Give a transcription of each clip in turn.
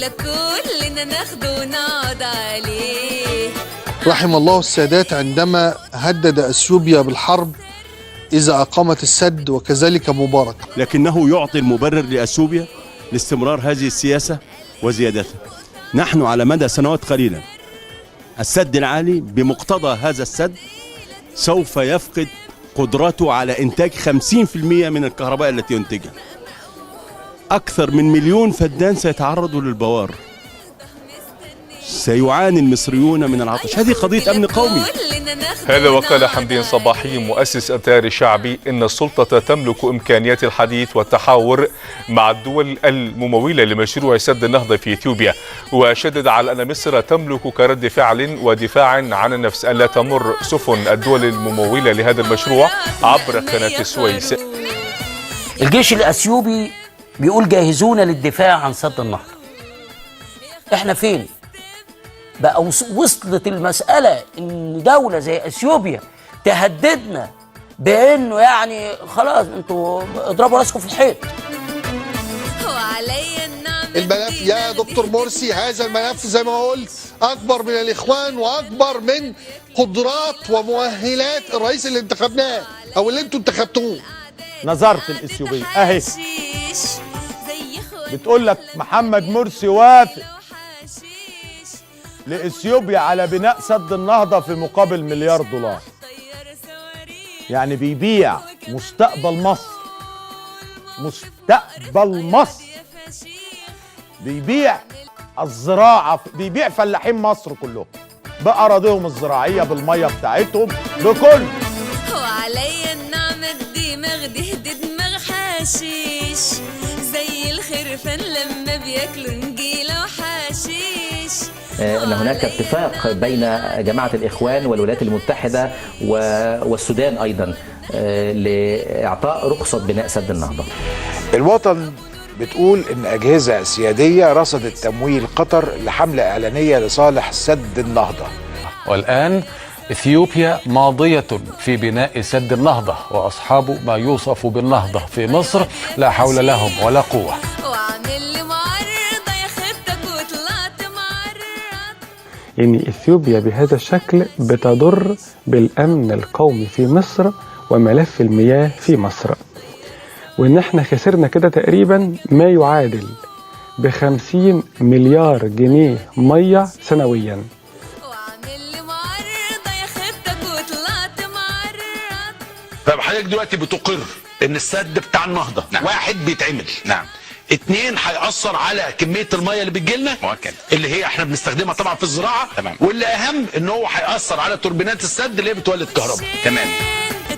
كلنا ناخده ونقعد عليه. رحم الله السادات عندما هدد أثيوبيا بالحرب إذا أقامت السد، وكذلك مبارك. لكنه يعطي المبرر لأثيوبيا لاستمرار هذه السياسة وزيادتها. نحن على مدى سنوات قليلة السد العالي بمقتضى هذا السد سوف يفقد قدرته على إنتاج 50% من الكهرباء التي ينتجها. أكثر من 1 مليون فدان سيتعرضوا للبوار. سيعاني المصريون من العطش. هذه قضية أمن قومي. هذا وقال حمدين صباحي مؤسس التيار الشعبي إن السلطة تملك إمكانيات الحديث والتحاور مع الدول الممولة لمشروع سد النهضة في إثيوبيا، وشدد على أن مصر تملك كرد فعل ودفاع عن النفس ألا تمر سفن الدول الممولة لهذا المشروع عبر قناة السويس. الجيش الأثيوبي بيقول جاهزون للدفاع عن سد النهضة. احنا فين؟ بقى وصلت المسألة ان دولة زي اثيوبيا تهددنا بانه يعني خلاص انتوا اضربوا راسكم في الحيط. وعليا النعمة. الملف يا دكتور مرسي، هذا الملف زي ما قلت أكبر من الإخوان وأكبر من قدرات ومؤهلات الرئيس اللي انتخبناه أو اللي انتوا انتخبتوه. نظرت الإثيوبية أهي بتقول لك محمد مرسي وافق لإثيوبيا على بناء سد النهضة في مقابل 1 مليار دولار. يعني بيبيع مستقبل مصر، مستقبل مصر، بيبيع الزراعة، بيبيع فلاحين مصر كلهم بأراضيهم الزراعية، بالمية بتاعتهم، بكل وعليا النعمة الدماغ دي دماغ حشيش، زي الخرفان لما بياكلوا نجيلة وحشيش. أن هناك اتفاق بين جماعة الإخوان والولايات المتحدة والسودان أيضا لإعطاء رخصة بناء سد النهضة. الوطن بتقول إن أجهزة سيادية رصدت تمويل قطر لحملة إعلانية لصالح سد النهضة. والآن إثيوبيا ماضية في بناء سد النهضة، وأصحاب ما يوصف بالنهضة في مصر لا حول لهم ولا قوة. وعامل لي معارضة يا خيبتك وطلعت معرض. إن إثيوبيا بهذا الشكل بتضر بالأمن القومي في مصر وملف المياه في مصر، وإن احنا خسرنا كده تقريبا ما يعادل ب50 مليار جنيه مية سنويا. وعامل لي معارضة يا خيبتك وطلعت معرض. طب حضرتك دلوقتي بتقر ان السد بتاع النهضه، نعم، واحد بيتعمل، نعم، اتنين هيأثر على كمية المية اللي بتجيلنا مؤكد اللي هي احنا بنستخدمها طبعا في الزراعة، تمام، واللي اهم ان هو هيأثر على توربينات السد اللي هي بتولد كهرباء، تمام.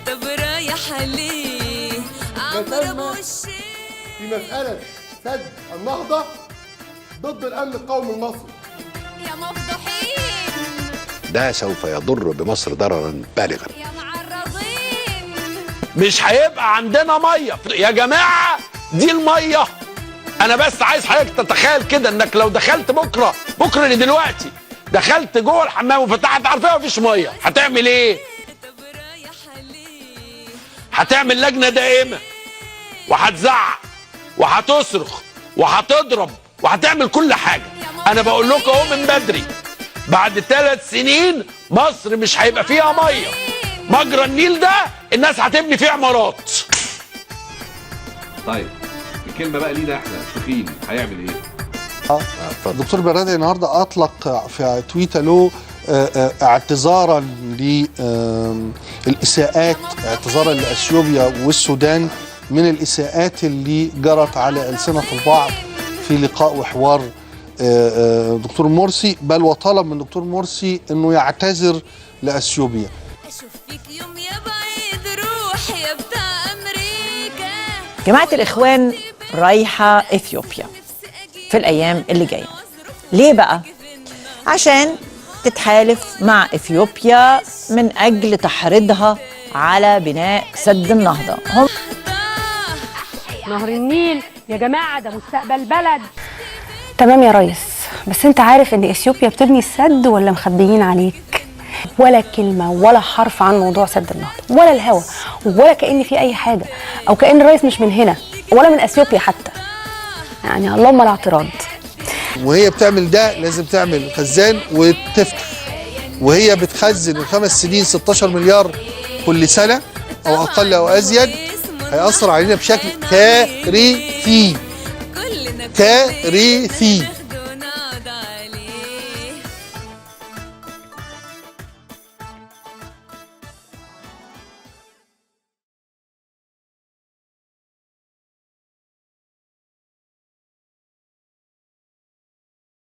طب رايح ليه عمرو ابو الشيخ؟ في مسألة سد النهضة ضد الأمن القومي المصري. يا مفضوحين. ده سوف يضر بمصر ضررا بالغا. يا معرضين. مش هيبقى عندنا ميه يا جماعه. دي الميه، انا بس عايز حضرتك تتخيل كده انك لو دخلت بكره، بكره اللي دلوقتي، دخلت جوه الحمام وفتحت عارفه مفيش ميه، هتعمل ايه؟ طب رايح ليه؟ هتعمل لجنه دائمه وهتزعق وهتصرخ وهتضرب وهتعمل كل حاجه. انا بقول لكم اهو من بدري، بعد 3 سنين مصر مش هيبقى فيها ميه. مجرى النيل ده الناس هتبني فيه عمارات. طيب، الكلمه بقى لينا احنا، التخين هيعمل ايه؟ الدكتور برادعي النهارده اطلق في تويته له اعتذارا للاساءات، اعتذارا لاثيوبيا والسودان من الاساءات اللي جرت على السنه البعض في لقاء وحوار دكتور مرسي، بل وطلب من دكتور مرسي انه يعتذر لاثيوبيا. اشوف فيك يوم يا بعيد، روح يا بتاع امريكا. جماعة الإخوان رايحة إثيوبيا في الأيام اللي جاية، ليه بقى؟ عشان تتحالف مع إثيوبيا من أجل تحريضها على بناء سد النهضة. هم نهر النيل يا جماعة ده مستقبل بلد. تمام يا ريس، بس انت عارف ان اثيوبيا بتبني السد ولا مخبيين عليك؟ ولا كلمة ولا حرف عن موضوع سد النهضة ولا الهوا، ولا كأن في أي حاجة، أو كأن الرئيس مش من هنا ولا من أثيوبيا حتى. يعني اللهم لا اعتراض. وهي بتعمل ده لازم تعمل خزان وتفتح، وهي بتخزن الخمس سنين 16 مليار كل سنة أو أقل أو أزيد، هيأثر علينا بشكل كارثي كارثي.